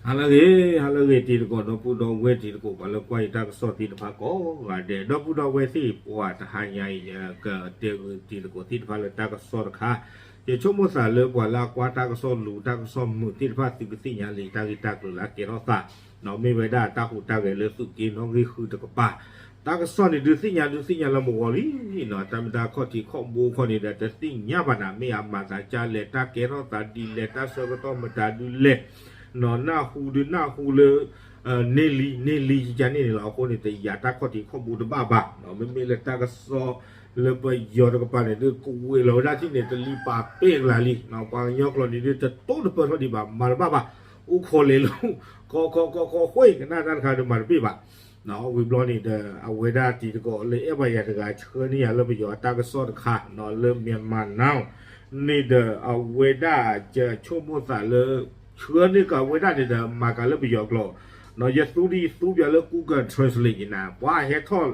ဟါလၢအဂ့ၤ, ဟါလၢအဂ့ၤ တံၤသကိးဒီပုၢ်ဒီဝဲၢ် တံၤသကိးပှၤလၢကွၢ်ယတၢ်ကစီၣ်သ့ၣ်တဖၣ်ကိးဂၤဒဲး, ဒီပုၢ်ဒီဝဲၢ်သ့ၣ် ပှၤတဟါညါအံၤ ယကတဲဂုာ်တံၤသကိးသ့ၣ်တဖၣ်လၢတၢ်ကစီၣ်တခါ, ယဆိကမိၣ်သးလၢပှၤလၢအကွၢ်တၢ်ကစီၣ်လူၤတၢ်ကစီၣ်မုာ်သ့ၣ်တဖၣ် သုကသ့ၣ်ညါလံ တၢ်ဂ့ၢ်တၢ်ကျိၤလၢအကဲထီၣ်သး မ့ၢ်ဝဲဒၣ်တၢ်ဟူးတၢ်ဂဲၤလၢသုးက့နီၣ်ဂံၢ်ဃုတကပၤ, တၢ်ကစီၣ်န့ၣ်ဒုးသ့ၣ်ညါဒုးသ့ၣ်ညါလၢမုၢ်ဂီၤလံ, တၢ်မ့ၢ်တၢ်ခီၣ်ထံးခီၣ်ဘိခီန့ၣ်ဒီး တသ့ၣ်ညါဘၣ်နၤ မ့ၢ်အမၤသးဒ်လဲၣ် တၢ်ကဲထီၣ်သးဒ်လဲၣ် တၢ်ဆၢကတီၢ်မတၤဒုးလဲၣ်, နၢ်ဟူဒုးနၢ်ဟူလၢ န့ၢ်လံန့ၢ်လံယကန့ၣ်န့ၣ်လီၤ. အဃိန့ၣ် တယာ်တၢ်ခီၣ်ထံးခီၣ်ဘိတဘၣ်ဘၣ်, မ့မ့ၢ်လၢတၢ်ကစီၣ်လၢပယီၤတကပၤန့ၣ်ဒုး ကဝ့ၤလီၤဝဲဒၣ်ထံၣ်န့ၣ် တလံပာ်ပ့ၢ်ကလၤလံ, ပှၤကညီကျိာ်န့ၣ်ဒုး တတိတပၢၢ်ထီၣ်ဒံးဘၣ် မၤတဘၣ်ဘၣ်, အိၣ်ခိးလဲၤလၢ ခီခီခီခီဃိ ကနၣ်တၢ်တခါဒီးမၤတပ့ၢ်ဘၣ် ဝံၤဘျီန့ၣ်ဒီး အဝဲဒၣ်တံၤသကိးလၢအဲၣ်ဘၣ်ယၤတဂၤ ဆှၢန့ၢ်ယၤလၢပယီၤအတၢ်ကစီၣ်တခါ လၢ Myanmar Now န့ၣ်ဒီး အဝဲဒၣ်ယဆိကမိၣ်သးလၢ ဆှၢန့ၢ်က့ၤဝဲဒၣ်န့ၣ်ဒီး မၤကၤလၢပယီၤကျိာ်, ယသူဒ်ယသူပၠးလၢ Google Translate ယၤနၤ ပှၤဟဲထီၣ်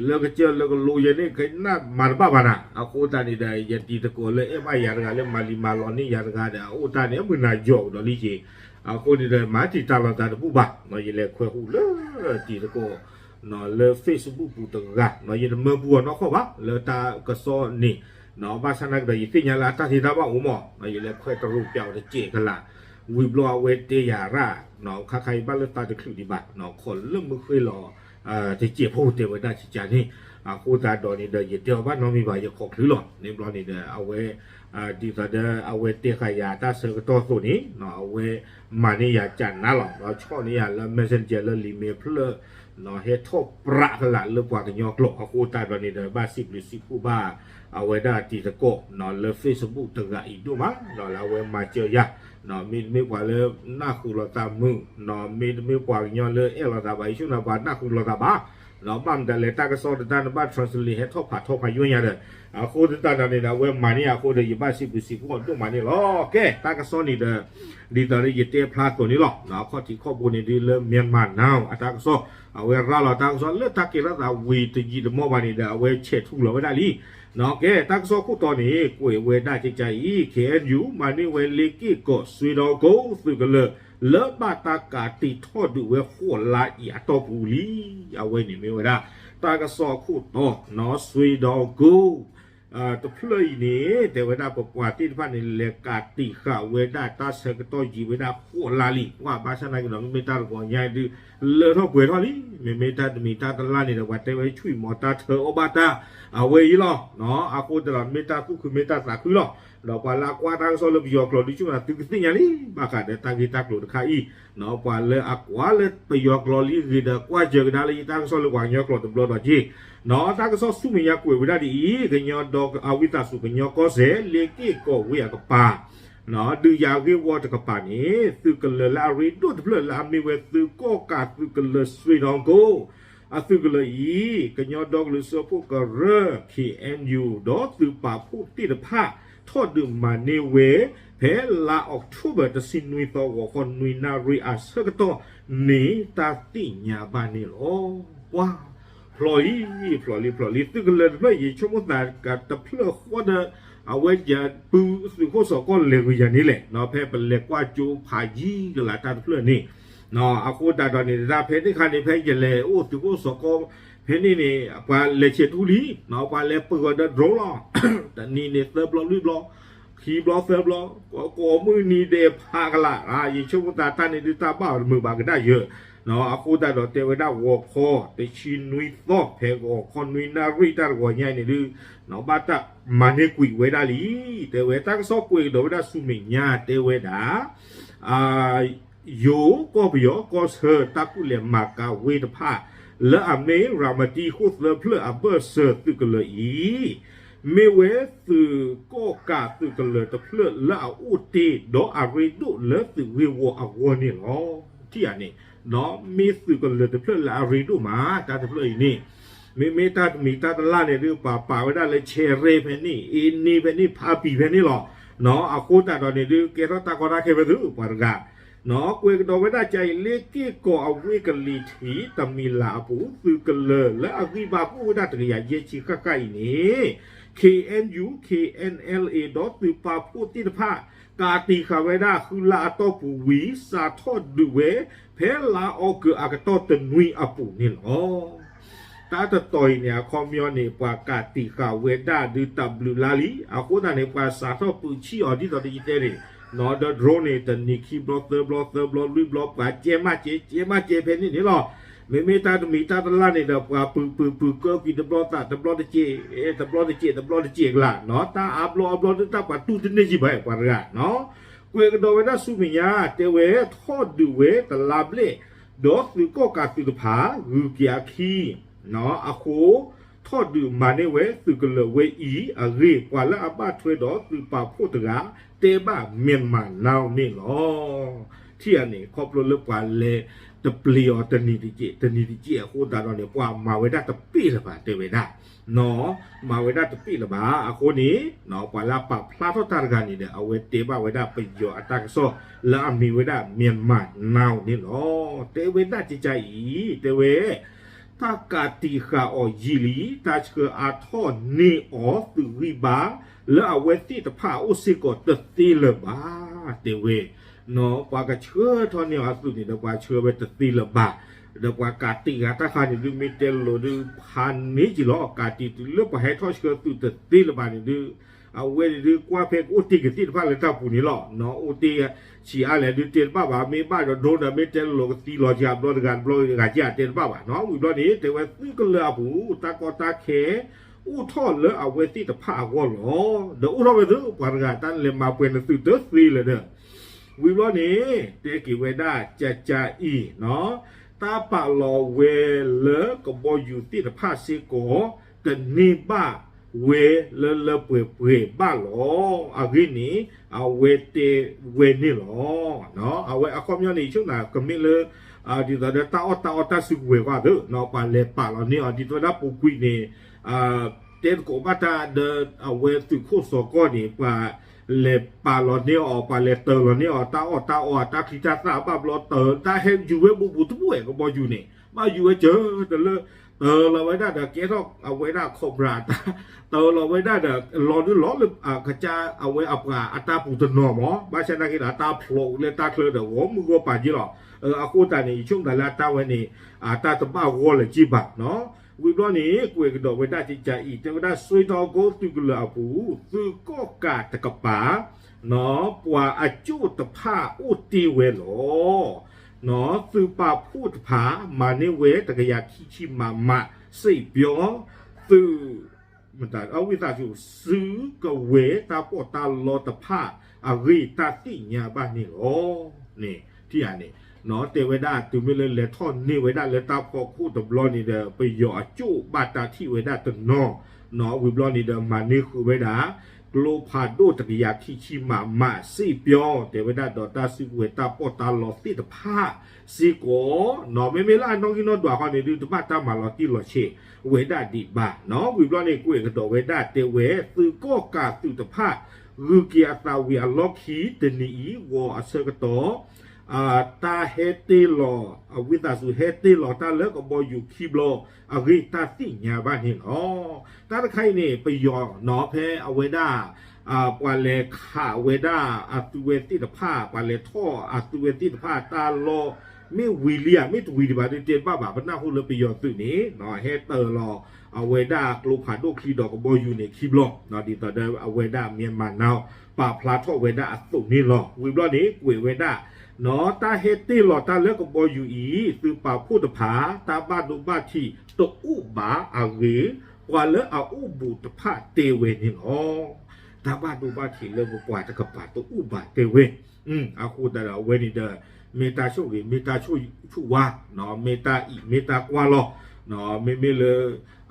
လၢကစၢၢ်လၢကလိယဲန့ၣ် ကနၣ်မၤတဘၣ်ဘၣ်နၤ, အဃိသတးန့ၣ်ဒီး ယတံၤသကိးလၢအဲၣ်ဘၣ်ယၤတဂၤလၢမၤလံၤမၤလီၤန့ၢ်ယၤတဂၤဒီး အအိၣ်တၢ်န့ၣ် အမုၢ်နၤယီၤကဒီးလံက့ၤ အဃိန့ၣ်ဒီး မၤတံာ်တာ်လီၤသးတဘူၣ်ဘၣ်, ယလဲၤခွဲးဟူးလၢတံၤသကိး လၢ Facebook ပူၤတဂၤ, ယတမၢပူၤအီၤနီတခီၣ်ဘၣ် လၢတၢ်ကစီၣ်န့ၣ်, ဘၣ်ဆၣ်နာ်က့ဒီး ယသ့ၣ်ညါလၢအတၢ်သ့တၢ်ဘၣ်အိၣ်မး, ယလဲၤခွဲးတရူးပၠးအီၤတစဲးကလး, ဝံၤဘျီအဝဲတဲယၤရၣ်, ခါခါအံၤဘၣ်လၢသးတချုးဒံးဘၣ်, ခိးလၢမုၢ်ဃ့လီၤ တစဲးဖိတဲဝဲဒၣ်ကကန့ၣ်, အဃိသတးဒီးန့ၣ်ဒီး ယတဲအီၤဘၣ်နီတမံၤဘၣ် ယခိးချုးလီၤ, န့ၣ်ဘျီန့ၣ်ဒီး အဝဲ ဒ်သိးဒီးအဝဲတဲဃာ်ယၤတၢ်ဆၢကတီၢ်အသိးန့ၣ်, အဝဲမၤန့ၢ်ယၤကနါလီၤ, ဒီးဆီၣ်န့ၢ်ယၤလၢ Messenger လၢလံာ်မဲာ်ဖျၢၣ်, ဟဲထီၣ်ပြးကလးလၢပှၤကညီကျိာ်, အဃိသတးဒီးန့ၣ်ဒီး ဘၣ်စံးဘျုးစံးဖှိၣ်ဘၣ် အဝဲဒၣ်တံၤသကိး လၢ Facebook တဂၤအံၤဒိၣ်မး, ဒီးလၢအဝဲမၤစၢၤယၤ, မ့တမ့ၢ်ပှၤလၢနၢ်ဟူလိာ်သးမုာ်, မ့တမ့ၢ်ပှၤကညီလၢအဲၣ်လိာ်သးဘၣ် ယဆိကမိၣ်ပှၤနၢ်ဟူလိာ်သးဘၣ်, ဘၣ်မတၤလဲၣ် တၢ်ကစီၣ်တတၢ်န့ၣ်ဘၣ် translate ဟဲထီၣ်ဖးထီဖးယိၣ်ညါဒီး, အဃိသတးဒီးန့ၣ်ဒီး အဝဲမၤန့ၢ်အဃိဒီး ယဘၣ်စံးဘျုးစံးဖှိၣ်အီၤဒိၣ်မးန့ၣ်လီၤ. ကဲ တၢ်ကစီၣ်န့ၣ်ဒီး ဒ်သိးလၢယတဲဖျါအသိးန့ၣ်လီၤ, ခီၣ်ထံးခီၣ်ဘိန့ၣ်ဒုးလၢ Myanmar Now အတၢ်ကစီၣ်, အဝဲရၤလီၤတၢ်ကစီၣ်လၢတၢ်ကဲထီၣ်သးဝံၤတယံာ်တမီၢ်ဘၣ်န့ၣ်ဒီး အဝဲဆဲးထူလီၤဝဲဒၣ်လံ ကဲ တၢ်ကစီၣ်ခိၣ်တီန့ၣ် ကွဲးဝဲဒၣ်ကကအံၤ ခ့ၣ်အဲၣ်ယူၣ် မၤန့ၢ်ဝဲလ့က့ၢ်ကီး စွ့ဒီကိ သုးကလၢၤ လၢဘၣ်တၢ်ကးတံာ်ထီၣ်ဒုးဝဲဃိးလါအံၤအတီၢ်ပူၤလံ. အဝဲန့ၣ်မ့ၢ်ဝဲဒၣ် တၢ်ကစီၣ်အခိၣ်တီ စွ့ဒီကိ တဖျၢၣ်အံၤန့ၣ် တဲဝဲဒၣ်ပပှၤသ့ၣ်တဖၣ်န့ၣ် လဲၤကးတံာ်ဃာ်ဝဲဒၣ်တၢ်ဆၢကတီၢ်ယံာ်ဝဲဒၣ်ဃိးလါလံ. ပှၤဘၣ်ဆၣ်နာ်က့ဒီး မ့မ့ၢ်တၢ်တဂီၤညါဒုး လၢထီၣ်ပှဲၤထီၣ်လံ. မ့မ့ၢ်တၢ်တမံၤတၢ်တလါန့ၣ်ဒီး ပှၤတဲဝဲဆွံၣ်မီၤတၢ်ထၢအီၣ်ဘၣ်တၢ် အဝဲအံၤလီၤ. အဃိသတးဒီး မ့ၢ်တၢ်သူၣ်ခုမ့ၢ်တၢ်သးခုလီၤ. ဒီးပှၤလၢအကွၢ်တၢ်ကစီၣ်လၢပယီၤကျိာ်ဒုး ဆိကမိၣ်သုကသ့ၣ်ညါလံ ဘၣ်ဃးဒီးတၢ်ဂ့ၢ်တၢ်ကျိၤတခါအံၤ ပှၤလၢအကွၢ်လၢပယီၤကျိာ်လံအဂ့ၤဒီး ကွၢ်စၢၤကဒါလၢယတၢ်ကစီၣ်လၢပှၤကညီကျိာ်တဘျီဒီးက့ၤ, တၢ်ကစီၣ်ဆူမဲာ်ညါကွဲးဝဲဒၣ်ဒ်အံၤ, ကညီဒီကလုာ်အဝံသးစူၤကညီကီၢ်စဲၣ် လ့က့ၢ်ကီးဝ့ၢ်အကပၤ ဒုးယၤဂ့ၢ်ဝီတကပၤန့ၣ် သုးကလၢၤလၢအရ့ဒိၣ်တဖျၢၣ်လၢအမ့ၢ်ဝဲသုးကီၣ်ကးသုးကလၢၤစွ့ဒီကိ အသုးကလၢၤအံၤ ကညီဒီကလုာ်စၢဖှိၣ်ကရၢ ခ့ၣ်အဲၣ်ယူၣ် ဒီးသုးပာ်ဖှိၣ်သ့ၣ်တဖၣ် ထီၣ်ဒုးမၤန့ၢ်ဝဲ ဖဲလါအီးကထိဘၢၣ် တဆံနွံသီ ဂီၤခီနွံနၣ်ရံၣ်အဆၢကတီၢ်န့ၣ် တၢ်သ့ၣ်ညါဘၣ်န့ၣ်လီၤ. ပှၤ ဖျိးလံ ဖျိးလံ ဖျိးလံ သုးကလၢၤတဖျၢၣ် ယဆိကမိၣ်သးကတဖျၢၣ်ဃီဒီး အဝဲယပုသုးခိၣ်စီၤကီၢ်လဲၤဂုၤယၤန့ၣ်လဲၣ် ဖဲပလဲၤကွၢ်ကၠိဖးယံၤကလးတၢ်တဖျၢၣ်န့ၣ် အဃိသတးဒီးန့ၣ် တၢ်ဖဲန့ၣ်ခါန့ၣ် ဖဲယလဲၤအိၣ်သုးခိၣ်စီၤကီၢ် ဖဲန့ၣ်န့ၣ် ပှၤလဲၤဆဲးထူလံ ပှၤလဲၤပှ့ၤဂီၤဒီး drone လီၤ. တနံၤန့ၣ်သၢဘျီလွံၢ်ဘျီ ခံဘျီသၢဘျီ ကိးမုၢ်နံၤဒဲးဖးကလး ယဆိကမိၣ်သးတၢ်န့ၣ်ဒုးတၢ်ဘၣ်အီၤတမုာ်ဘၣ်ကဒါယၢၤ အဃိသတးဒီးတဲဝဲဒၣ်ဂီၤခီ တဆံနွံသီ ဖဲဂီၤခီနွံနၣ်ရံၣ်တၢ်တဂီၤညါအံၤန့ၣ်ဒုး ဘၣ်တၢ်မၤန့ၢ်ကွံာ်ဝဲဒၣ်လံ. တဲဝဲတၢ်ကစီၣ်ကွဲးကဒီးဝဲဒၣ်ဆူမဲာ်ညါတဲဝဲဒၣ် ယိၤကီၢ်ပယီၤကီၢ်ဆၢတၢ်ကူၣ်လဲၤမၤကၤဝ့ၢ်တဖၣ် လၢအမ့ၢ်ရၤမတံဃိၣ်သၢဖျၢၣ်အဘၢၣ်စၢၤသုးကလၢၤအံၤ မ့ၢ်ဝဲသုးကီၣ်ကးသုးကလၢၤတဖျၢၣ်လၢအအိၣ်တ့ၢ် ဒီးအရ့ဒိၣ်လၢသုးဂ့ၢ်ဝီအဂီၢ်န့ၣ်လီၤ. ထံၣ်ဧါန့ၣ် မ့ၢ်သုးကလၢၤတဖျၢၣ်လၢအရ့ဒိၣ်မး တၢ်တဖျၢၣ်အံၤန့ၣ် မ့မ့ၢ်တၢ်တမံၤတၢ်တလါန့ၣ်ဒုး ပှၤပာ်ဝဲဒၣ်လၢ ဆဲးရဲၣ် ဖဲန့ၣ် အ့န့ၢ် ဖဲန့ၣ် ဖးပံၤ ဖဲန့ၣ်လီၤ. အဃိသတးဒီးန့ၣ်ဒုး ကဲထီၣ်တၢ်ကီတၢ်ခဲဖဲသုးပှၤတဂၤ ကွဲးကဒီးဝဲဒၣ်ကအံၤ လ့က့ၢ်ကီးအဝ့ၢ်ကလံၤထံး တမံၤလၤအပူၤ သုးကလၢၤလၢအဂံၢ်ဘါအိၣ်ဝဲဒၣ်တကယၤယဲၢ်ဆံဃၣ်ဃၣ်အံၤန့ၣ် K N U K N L A ဒီးသုးပာ်ဖှိၣ်သ့ၣ်တဖၣ် ကးတံာ်ဃာ်ဝဲဒၣ်ဃုလါအတီၢ်ပူၤဝံၤ စးထီၣ်ဒုးဝဲ ဖဲလါအီကူးအကတီၢ်တနွံအပူၤန့ၣ်လီၤ. တၢ်တတီၤအံၤန့ၣ် အခီပညီန့ၣ် ပှၤကးတံာ်ဃာ်ဝဲဒၣ်ဒုးတၢ်ဘျုးလါလံ. အဃိသတးန့ၣ် ပှၤစးထီၣ်ပၢဆံၣ်အီၤဒ်သိးတယတဲန့ၣ် ဒီး drone န့ၣ် တနံၤခံဘျီသၢဘျီ သၢဘျီလွံၢ်ဘျီ ပှၤကဲမးကဲ ကဲမးကဲဖဲန့ၣ်န့ၣ်လီၤ. မ့မ့ၢ်တၢ်တမံၤတၢ်တလါန့ၣ်ဒီး ပှၤပုၢ်ပုၢ်ပုၢ်ကၢကွံာ်တဘျီသး တဘျီတစဲး တဘျီတစဲး တဘျီတစဲးကလးနီၤ တၢ်အါဘျီအါဘျီဒုးတၢ်ပှၤတူၢ်တန့ၢ်ကံဘၣ် ပှၤတဂၤနီၤ ကွဲးကဒီးဝဲဒၣ်ဆူမဲာ်ညါ တဲဝဲထီၣ်ဒုးဝဲတလါဘျဲၣ် ဒီးသုးကီၣ်ကးသုးတဖၣ် ဂုၤက့ၤအခံ အဃိ ထီၣ်ဒုးမၤန့ၢ်ဝဲသုးကလၢၤဝဲအံၤအဂ့ၢ် ပှၤလၢအဘၣ်ထွဲဒီးသုးပာ်ဖှိၣ်တဂၤ တဲဘၣ် Myanmar Now န့ၣ်လီၤ. ထံၣ်ဧါန့ၣ် ခီဖျိလၢပှၤလဲၤတပျံၤအီၤတနံၤတကဲး တနံၤတကဲးအဃိသတးဒီးန့ၣ် ပှၤမၤဝဲဒၣ်တပ့ၢ်လၢၤဘၣ် တဲဝဲဒၣ် မၤဝဲဒၣ်တပ့ၢ်လၢၤဘၣ် အဃိန့ၣ် ပှၤလၢအပာ်ဖျါထီၣ်တၢ်တဂၤန့ၣ်ဒီး အဝဲတဲဘၣ်ဝဲဒၣ်ပယီၤအတၢ်ကစီၣ်လၢအမ့ၢ်ဝဲဒၣ် Myanmar Now န့ၣ်လီၤ. တဲဝဲဒၣ်ကကါအံၤ တဲဝဲ တၢ်ကးတံာ်ဃာ်အီၤယံာ်လံ တၢ်ဆှၢအါထီၣ်န့ၢ်အီၤသုးဂံၢ်ဘါ လၢအဝဲသ့ၣ်တဖၣ်အအိၣ်စ့ၢ်ကီးတသ့လၢၤဘၣ် တဲဝဲ ပှၤကဆှၢထီၣ်န့ၢ်အီၤသုးန့ၣ်ဒီး ပှၤဆှၢဝဲတသ့လၢၤဘၣ် ဒီးပှၤကးတံာ်ဃာ်တၢ်ခါန့ၣ်ဒုး မ့ၢ်တဲလိၤဒုး ဖးန့ၢ်က့ၤလီၤ ကးတံာ်တုၤလၢပှၤဟဲထီၣ်ဆှၢသုးတသ့လၢၤဘၣ်န့ၣ်ဒုး အဝဲန့ၣ်ဒုး ကွၢ်ဖဲကအိၣ်တ့ၢ်ကသ့ၣ်တဖၣ်လၢတၢ်ပူၤန့ၣ်လီၤ. အိၣ်တ့ၢ်ဆံးအါလဲၣ်ဒုးတဲတဘၣ်ဘၣ် မ့ၢ်ဘၣ်ဒီးဒိဒီး မ့ၢ်တဲလိၤကသံလီၤကဘျီတဂၤတဘျီ ဂၤကတဲတဘၣ်ဘၣ်နီၤ ဝံၤဘျီန့ၣ် တဲဝဲသုးကလၢၤအပူၤ တၢ်ကီတၢ်ခဲ အိၣ်ထီၣ်လၢအဝဲသ့ၣ်တဖၣ်အဂီၢ်လီၤ. ဒီးအိၣ်ထီၣ်ဝဲသုး ပှၤတဂၤတၢ်လဲၤမၤပှဲၤနသုးတသ့လၢၤဒီး ဝံၤဘျီန့ၣ် တဲက့ၤဝဲဒၣ်ကကါအံၤနီၤ တၢ်ပာ်လီၤဝဲလၢကဘီယူၤသ့ၣ်တဖၣ်စ့ၢ်ကီး တန့ၢ်ဘၣ်ဝဲလၢလၢပှဲၤပှဲၤဘၣ်လီၤ. အဂ့ၢ်န့ၣ် အဝဲတဲဝဲန့ၣ်လီၤ. အဝဲအခီပညီန့ၣ် ယဆိကမိၣ်ကမ့ၢ်လၢ ဒ်သိးဒီးတၢ်အီၣ်တၢ်အီတၢ်စုကဝဲၤဃီသ့ ပှၤလဲၤပာ်လီၤန့ၢ်အီၤ ဒ်သိးဒၣ်ပူၤကွံာ်န့ၣ် တဲသကိးဘၣ်တၢ်ဒီးအဝဲသုးခိၣ်စီၤကီၢ်န့ၣ် ပှၤလဲၤပာ်လီၤန့ၢ်အီၤ ပှၤလဲၤတၢၤလီၤန့ၢ်အီၤ တၢ်အီၣ်တၢ်အီ တၢ်ချံတၢ်သၣ်ဘၣ်ဘျီတၢၤ တၢ်ဟဲယူၤဝဲဘူးဘူးတဘူၣ်ဝဲ ကဘီယူၤန့ၣ် ဘၣ်ယူၤဝဲစၢၤတလၢ တၢၤလီၤဝဲဒၣ်ဒီးကဲထီၣ်အဝဲဒၣ် Cobra တၢ် တၢၤလီၤဝဲဒၣ်ဒီး လီၤဒုးလီၤလၢကစၢ်အဝဲအပှၤအတၢ်ပူၤတနီၤမး ဘၣ်ဆၣ်နာ်က့ဒီး တၢ်ဖျိးလၢတၢ်ချၢဒီး ဂီၤမုၢ်ဂီၤပၤက့လီၤ. အဃိသတးန့ၣ် ယဆိကမိၣ်လၢအတၢ်ဝဲန့ၣ် တၢ်တဘၣ်ဂီၢ်လၢၤက့ဘၣ်နီၤ. ဝံၤဘျီန့ၣ် ကွဲးကဒီးဝဲဒၣ်ကကါအံၤ တဲဝဲဒၣ် စွ့ထီၣ်ကိသုးကလၢၤအပူၤ သုးကီၣ်ကးတကပၤ ပှၤအကၠိၣ်တဖၣ်အိၣ်တ့ၢ်ဝဲလီၤ. သုးပာ်ဖှိၣ်တဖၣ် မၤန့ၢ်ဝဲတကယၤခံဆံ မမ စ့ၣ်ပျီ သုး အဝံသးစူၤ စုကဝဲၤတၢ်ပီးတၢ်လီတဖၣ်အဂ့ၢ် တၢ်သ့ၣ်ညါဘၣ်န့ၣ်လီၤ. န့ၣ် ထံၣ်ဧါန့ၣ် တဲဝဲဒၣ် တုၤမ့ၢ်လၢလဲၤထီၣ်န့ၢ်ဝဲဒၣ်လၢတၢ်ဖီခိၣ်တဘျီန့ၣ်ဒီး ပယီၤအကၠိၣ်ဘၣ်တၢ်ထံၣ်ဝဲဒၣ်တနီၤ ဝံၤဘျီန့ၣ်ဒီး မၤန့ၢ်ဃုာ်ဝဲဒၣ် ကျိဖးဒိၣ်တကယၤခံဆံ မမ စ့ၣ်ပျီ တဲဝဲဒၣ်ဒီးတၢ်စုကဝဲၤတၢ်ပီးတၢ်လီသ့ၣ်တဖၣ်စ့ၢ်ကီး မ့မ့ၢ်လၢအနီၣ်ဂံၢ်နီၣ်ဒွးဃီန့ၣ်ဒုး တဘၣ်တၢ်မၤလီၤတံၢ်လီၤဆဲးဝဲဒၣ်ဒံးဘၣ်နီၤ. ဝံၤဘျီန့ၣ် ကွဲးကဒီးဝဲဒၣ်တဲဝဲ သုးကီၣ်ကးသုးတဖၣ် ဂုၤက့ၤအသးဝံၤအလီၢ်ခံတနံၤအံၤ ဂီၤအဆၢကတီၢ် တၢ်ဟဲတ့ၢ်လီၤ အဝံသးစူၤဟဲတ့ၢ်လီၤတၢ်လၢကဘီယူၤခံဘျီ အဂ့ၢ်တၢ်သ့ၣ်ညါဘၣ်န့ၣ်လီၤ. တၢ်တခါအံၤန့ၣ် ပယီၤနီၤ ဖဲအဝဲဒၣ် ပှၤလဲၤခးဝဲဒၣ်အသုးဝဲသ့ၣ်တဖၣ် ပှၤလဲၤထီၣ်အသုးဝဲသ့ၣ်တဖၣ် တၢ်လီၢ် မ့ၢ်ဝံၤလံဧါ မ့ၢ်တဝံၤဒံးဘၣ်ဒုးတဲတဘၣ်ဘၣ် ပနၢ်ဟူလၢပယီၤသုးန့ၣ် ဟဲတ့ၢ်လီၤအဝဲဒၣ်ကျိဖးဒိၣ်ချံဒီးကဘီယူၤန့ၣ်ခံဘျီ ဒ်သိးဒီးအဝဲဒၣ် Myanmar Now ပာ်ဖျါထီၣ်ဝဲဒၣ်အသိးန့ၣ်လီၤ. ဝံၤဘျီန့ၣ် ကွဲးဝဲဒၣ် တၢ်ဟဲတ့ၢ်လီၤတၢ်လၢကဘီယူၤအံၤ သုးပာ်ဖှိၣ်တဖၣ် တၢ်ဘၣ်ဒိဘၣ်ထံးတအိၣ်ဘၣ်အဂ့ၢ် ပှၤလၢအအိၣ်ဘူးတဖၣ်တဲဝဲန့ၣ်လီၤ. တၢ်ဘၣ်ဒိဘၣ်ထံးလၢပပှၤတကပၤတအိၣ်ဘၣ်တဲဝဲ အဃိသတးဒီးအဝဲန့ၣ်ဒီး မ့ၢ်တၢ်ဆိၣ်ဂ့ၤ မ့ၢ်တၢ်ဆိၣ်ဝါ မ့ၢ်တၢ်အံး မ့ၢ်တၢ်ကွၢ်လီၤ မ့မ့ၢ်လၢ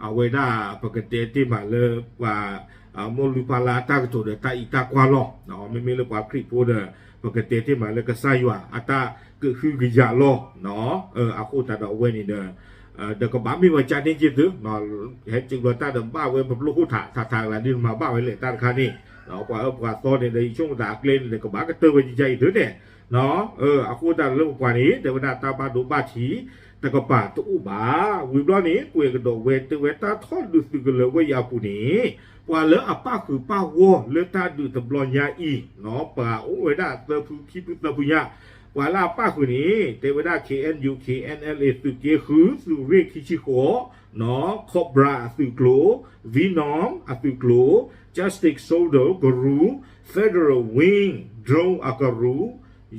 အဝဲဒၣ် ပကတဲတ့ၢ်မးလၢပှၤ မိၢ်လုၢ်ပၢ်လၢ်အတၢ်ကတိၤဒီးတၢ်အံးတၢ်ကွၢ်လီၤ မ့မ့ၢ်လၢပှၤခရံာ်ဖိဒီး ပကတဲတ့ၢ်မးလၢကစၢ်ယွၤအတၢ်ကဟုကယာ်လီၤ အဃိသတးဒီးအဝဲန့ၣ်ဒီး ဒီးကဘၣ်မ့ၢ်ဝဲကၢ်န့ၣ်က့ၤသု ဟဲက့ၤဘျီတၢ်ဒီးဘၣ်ဝဲပပျိၢ်ခိၣ်ထး ထးထးကလးဒ်မၤဘၣ်ဝဲလဲၣ်တၢ်တခါန့ၣ် ပှၤအၢပှၤသီန့ၣ်ဒီး ယဆိကမိၣ်သးအကျဲန့ၣ်ဒီး ကဘၣ်ကတၢၢ်ဝဲကကါအံၤသုန့ၣ် အဃိသတးဒီးလၢပပှၤန့ၣ် တဲဝဲဒၣ်တၢ်ဘၣ်ဒိဘၣ်ထံး တကပၤတအိၣ်ဘၣ်. ဝံၤဘျီန့ၣ် ကွဲးကဒီးဝဲတဲဝဲတၢ်ထီၣ်ဒုးသုးကလၢၤဝဲအံၤအပူၤန့ၣ် ပှၤလၢအပၣ်ဃုာ်ပၣ်ဂီၢ်လၢတၢ်ဒုးတဘျီညါအံၤ ပှၤအိၣ်ဝဲဒၣ်သၢဖုခံဖုသၢဖုညါ ပှၤလၢအပၣ်ဃုာ်န့ၣ် တဲဝဲဒၣ် K N U K N L A သုးက့ဃု သုးရ့ၣ်ခံဆံဃိး Cobra အသုးကျိၤ Venom အသုးကျိၤ Justice Soldier ကရူၢ် Federal Wing Drone အကရူၢ်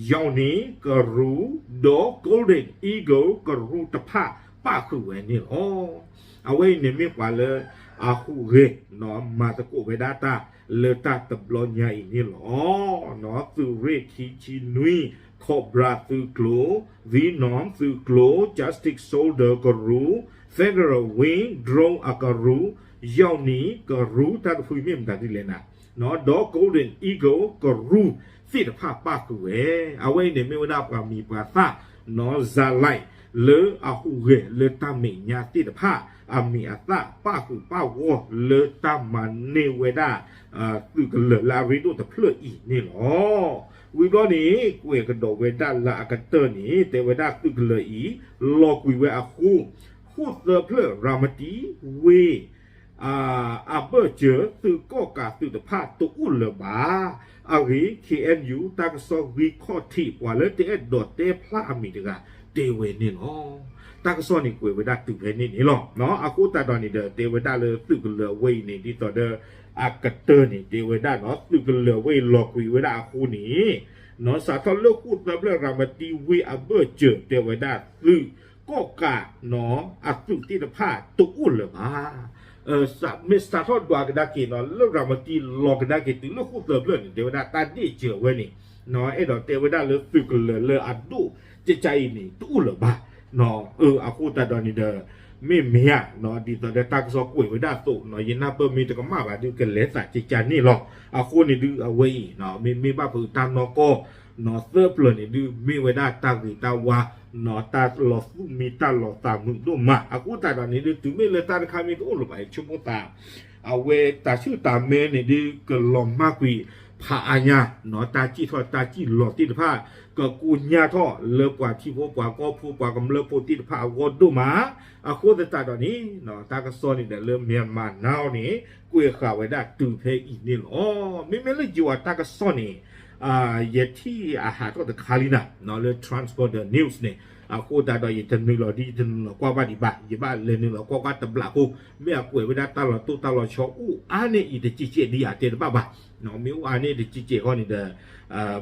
Yawney ကရူၢ် ဒီး Golden Eagle ကရူၢ်တဖၣ်ပၣ်ဃုာ်ဝဲန့ၣ်လီၤ. အဝဲအံၤန့ၣ်မ့ၢ်ပှၤလၢအဟူးဂဲၤ မၤသကိးဝဲဒၣ်တၢ်လၢတၢ်တဘျီညါအံၤန့ၣ်လီၤ. သုးရ့ၣ်ခံဆံနွံ Cobra သုးကျိၤ Venom သုးကျိၤ Justice Soldier ကရူၢ် Federal Wing Drone အကရူၢ် Yawney ကရူၢ် တၢ်တဖုမ့ၢ်မတၤဒ်လဲၣ်နၤ ဒီး Golden Eagle ကရူၢ်သ့ၣ်တဖၣ်ပၣ်ဃုာ်ဝဲ. အဝဲအံၤန့ၣ်မ့ၢ်ဝဲဒၣ်ပှၤမံၤပှၤသၣ် စၤလံလၢအဟူးဂဲၤလၢတၢ်မဲာ်ညါသ့ၣ်တဖၣ် အမံၤအသၣ်ပၣ်ဃုာ်ပၣ်ဂီၢ်လၢတၢ်မၤန့ၢ်ဝဲဒၣ် သုးကလၢၤလၢအရ့ဒိၣ်တဖျၢၣ်အံၤန့ၣ်လီၤ. ဝံၤဘျီန့ၣ် ကွဲးကဒီးဝဲဒၣ်လၢအကတၢၢ်န့ၣ် တဲဝဲဒၣ်သုးကလၢၤအံၤ လီၤကွံာ်ဝဲအဃိ ဃိၣ်သၢဖျၢၣ်ရၤမတံဝ့ၢ် အဘၢၣ်စၢၤ သုးကီၣ်ကးသုးတဖၣ်တအိၣ်လၢၤဘၣ်. အဂ့ၢ် K N U တၢ်ကစီၣ်ဂံၢ်ခီၣ်ထံး ပှၤလၢတအဲၣ်ဒိးတဲဖျါအမံၤတဂၤ တဲဝဲန့ၣ်လီၤ. တၢ်ကစီၣ်န့ၣ်ကွဲးဝဲဒၣ်တုၤဖဲန့ၣ်န့ၣ်လီၤ. အဃိသတးဒီးန့ၣ်ဒီး တဲဝဲဒၣ်လၢသုးကလၢၤအဝဲအံၤန့ၣ် ဒ်သိးဒီး အကတၢၢ်န့ၣ် တဲဝဲဒၣ်ဒီး သုးကလၢၤအဝဲအံၤလီၤကွံာ်ဝဲဒၣ်အဃိန့ၣ် စးထီၣ်လၢဃိၣ်သၢဖျၢၣ်ရၤမတံဝ့ၢ်အဘၢၣ်စၢၤ တဲဝဲဒၣ်သုးကီၣ်ကး အသုးသ့ၣ်တဖၣ်တအိၣ်လၢၤဘၣ်. မ့ၢ်စးထီၣ်ဒွးကဒါက့ၤနီၤ လၢရၤမတံလီၤကဒါက့ၤတုၤလၢဃိၣ်သၢဖျၢၣ်န့ၣ် တဲဝဲဒၣ်တၢ်ဒ့ၣ်စၢၤဝဲန့ၣ် အဲၣ်ဒိးတဲဝဲဒၣ်လၢသုးကလၢၤလၢအဒိၣ်ကကါအံၤန့ၣ် တအိၣ်လၢၤဘၣ်. အဃိသတးဒီးန့ၣ်ဒီး မ့ၢ်မ့ၢ်ဧါ ဒ်သိးဒီးတၢ်ကစီၣ်ကွဲးဝဲဒၣ်အသိး ယနၢ်ပၢၢ်မ့ၢ်တကမၣ်ဘၣ်ဒုး ကလဲၤသးကကါန့ၣ်လီၤ. အဃိန့ၣ်ဒုးအဝဲအံၤ မ့မ့ၢ်ဘၣ်ဖုးတၢ်နီၢ်ကီၢ် သၢပျၢၤန့ၣ်ဒုး မ့ၢ်ဝဲဒၣ်တၢ်ဂ့ၤတၢ်ဝါ တၢ်လီၤသူၣ်မံတၢ်လီၤသးမုာ်ဒိၣ်မး. အဃိသတးဒီးန့ၣ်ဒုး တုၤမ့ၢ်လၢတၢ်တခါမ့ၢ်တအိၣ်လၢၤဘၣ် ယဆိကမိၣ်သး အဝဲတၢ်ဆူၣ်တၢ်မဲန့ၣ်ဒုး ကလီၤမၢ်ကွံာ်ဖးအါညါ တၢ်စံၣ်ထီၣ်တၢ်စံၣ်လီၤသ့ၣ်တဖၣ် ကကိညၢ်ထီၣ်လၢပှၤထံဖိပှၤကီၢ်ဖိပှၤကမျၢၢ်ဖိသ့ၣ်တဖၣ်အဂီၢ်ဒိၣ်မး. အဃိသတးဒီးန့ၣ် တၢ်ကစီၣ်န့ၣ်ဒီးလၢ Myanmar Now န့ၣ် ကွဲးဃာ်ဝဲဒၣ်တုၤဖဲအံၤန့ၣ်လီၤ. မ့မ့ၢ်လၢယိၤအတၢ်ကစီၣ်န့ၣ် ယထံၣ်အဟးထီၣ်တခါလံနၤ လၢ Transporter News န့ၣ် အဃိသတးဒီးယတနုာ်လီၤဒ်ယတနုာ်လီၤကွၢ်ဘၣ်ဒံးဘၣ် ယဘၣ်လဲၤနုာ်လီၤကွၢ်ကွၢ်တဘျီအဃိ မ့ၢ်အကွဲးဝဲဒၣ်တၢ်လီၤတိၢ်တၢ်လီၤဆီအိၣ်အါန့ၢ်အံၤတစဲးစဲးဒ်အတဲတဘၣ်ဘၣ်. မ့ၢ်အိၣ်အါန့ၢ်တစဲးစဲးဃီန့ၣ်ဒီး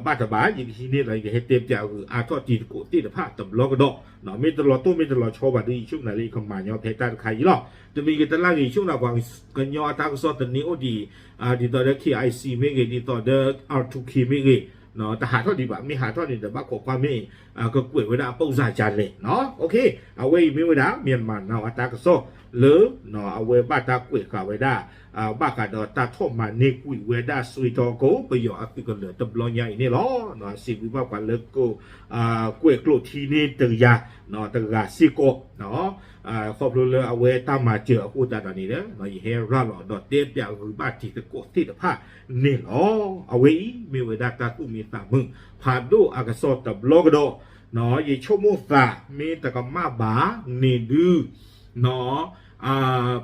ဘၣ်တဘၣ် ယကဟံးန့ၢ်ဒီးယကဟဲတဲပၠးဂုာ်အါထီၣ်တံၤသကိးသ့ၣ်တဖၣ်တဘျီကဒီး မ့ၢ်တလီၤတိၢ်မ့ၢ်တလီၤဆီဘၣ်ဒီး ယဆိကမိၣ်လၢယကမၤညီဖဲတၢ်တခါအံၤလီၤ. တမံၤဂ့ၤတလါဂ့ၤ ယဆိကမိၣ်ပှၤကညီအတၢ်ကစီၣ်သန့အိၣ်ဒံး ဒ်သိးဒီး K I C မ့ၢ်ဂ့ၤ ဒ်သိးဒီး R two K မ့ၢ်ဂ့ၤ တဟးထီၣ်ဒံးဘၣ် မ့ၢ်ဟးထီၣ်န့ၣ်ဒီး ဘၣ်ခိးကွၢ်မ့ၢ် ကကွဲးဝဲဒၣ်အပိၢ်စၢ်ကလဲၣ်. အဝဲအံၤမ့ၢ်ဝဲဒၣ် Myanmar Now အတၢ်ကစီၣ်လၢ အဝဲဘၣ်တၢ်ကွဲးဃာ်ဝဲဒၣ် ဘၣ်ဃးဒီးတၢ်ထီၣ်မၤန့ၢ်ကွံာ်ဝဲဒၣ် စွ့တီကိ ပယီၤအသုးကလၢၤတဘျီညါအံၤန့ၣ်လီၤ. စံးဘျုးဘၣ်ပှၤလၢ ကွဲးကျိးထံန့ၢ်တဂၤ တဂၤစ့ၢ်ကီး ခီဖျိလၢအဝဲတၢ်မၤစၢၤအဃိသတးဒီးန့ၣ်ဒီး ယဟဲရၤလီၤဒီးတဲပၠးဂုာ်ဘၣ်တံၤသကိးသ့ၣ်တဖၣ်န့ၣ်လီၤ. အဝဲအံၤမ့ၢ်ဝဲဒၣ်တၢ်သူၣ်မံသးမုာ် ဖးဒိၣ်အကစီၣ်တဘျီကဒီး ယဆိကမိၣ်သးမ့ၢ်တကမၣ်ဘၣ်န့ၣ်ဒုး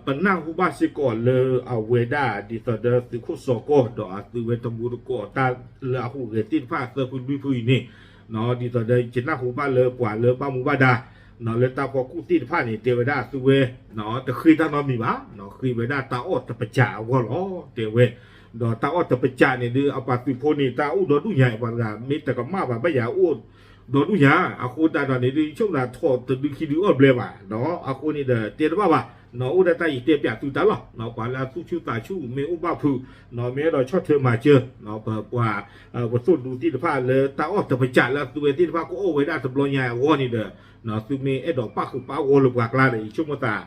ပနၢ်ဟူဘၣ်စ့ၢ်ကီးလၢအဝဲဒၣ်ဒ်သိးဒီးသုးခိၣ်စီၤကီၢ်ဒီးအသုးဝဲတမူတကိးတၢ်လၢအဟူးဂဲၤသ့ၣ်တဖၣ်သၢဖုလွံၢ်ဖုအံၤန့ၣ် ဒ်သိးဒီးယနၢ်ဟူဘၣ်လၢပှၤလၢဘၣ်မူဘၣ်ဒါ လၢတၢ်ဖီခိၣ်သ့ၣ်တဖၣ်န့ၣ် တဲဝဲဒၣ်အသုးဝဲ တဃ့တၢ်နီတမံၤဘၣ် ဃ့ဝဲဒၣ်တၢ်အီၣ်တပစးအဂီၢ်လီၤ တဲဝဲ ဒီးတၢ်အီၣ်တပစးန့ၣ်ဒုး အပှၤသုးဖိန့ၣ် တၢ်အိၣ်ဒီဒူၣ်ညါ ပှၤတဂၤမ့ၢ်တကမၣ်ဘၣ်ဘၣ်ယၤအိၣ် ဒီဒူၣ်ညါ အဃိသတးဒီးန့ၣ်ဒုး ယဆိကမိၣ်ထီၣ်တဒုခံဒုအီၣ်ဘျဲဘၣ် အဃိန့ၣ်ဒီးတဲတဘၣ်ဘၣ် အိၣ်ဒၣ်တၢ်ယတဲပၠးသုတၢ်လီၤ ပှၤလၢအသူၣ်ဆူၣ်သးဆူၣ်မ့ၢ်အိၣ်ဘၣ်ဖုး မ့ၢ်အဲၣ်ဒိးဆီၣ်ထွဲမၤစၢၤ ပပှၤ ပသိၣ်ဒူသ့ၣ်တဖၣ်လၢတၢ်အီၣ်တပစးလၢအသုးဝဲသ့ၣ်တဖၣ်ကအိၣ်ဝဲဒၣ်တဘျီညါအဂီၢ်န့ၣ်ဒီး သုမ့ၢ်အဲၣ်ဒိးပၣ်ဃုာ်ပၣ်ဂီၢ်လၢပှၤကျါဒီး ယဆိကမိၣ်သး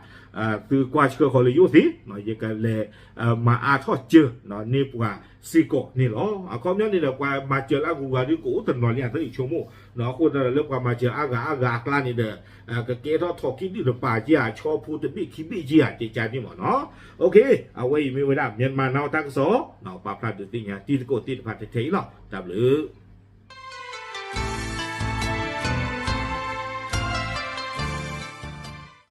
သုကွၢ်ဆှၢဃီၤလၢယအိၣ်သ့ ယကလဲၤ မၤအါထီၣ်စၢၤန့ၢ်ပှၤစ့ၢ်ကီးန့ၣ်လီၤ. အခီပညီန့ၣ်ဒီး ပှၤမၤစၢၤလၢအဂုၤအဂၤဒုးကအိၣ်တနီၤလံအသး ယဆိကမိၣ် အဃိသတးဒီးလၢပှၤမၤစၢၤအါဂၤအါဂၤအကျါန့ၣ်ဒီး ကကဲထီၣ်ထိးခံဒုၣ်တပၤက့ဧါ ဆီဖိတဘ့ၣ်ခံဘ့ၣ်က့ဧါ ကကန့ၣ်မ့ၢ်နီၤ အဝဲအံၤမ့ၢ်ဝဲဒၣ် Myanmar Now တၢ်ကစီၣ် ပာ်ဖျါဒုးသ့ၣ်ညါတံၤသကိးသ့ၣ်တဖၣ်ထဲထဲအံၤလီၤ တၢ်ဘျုး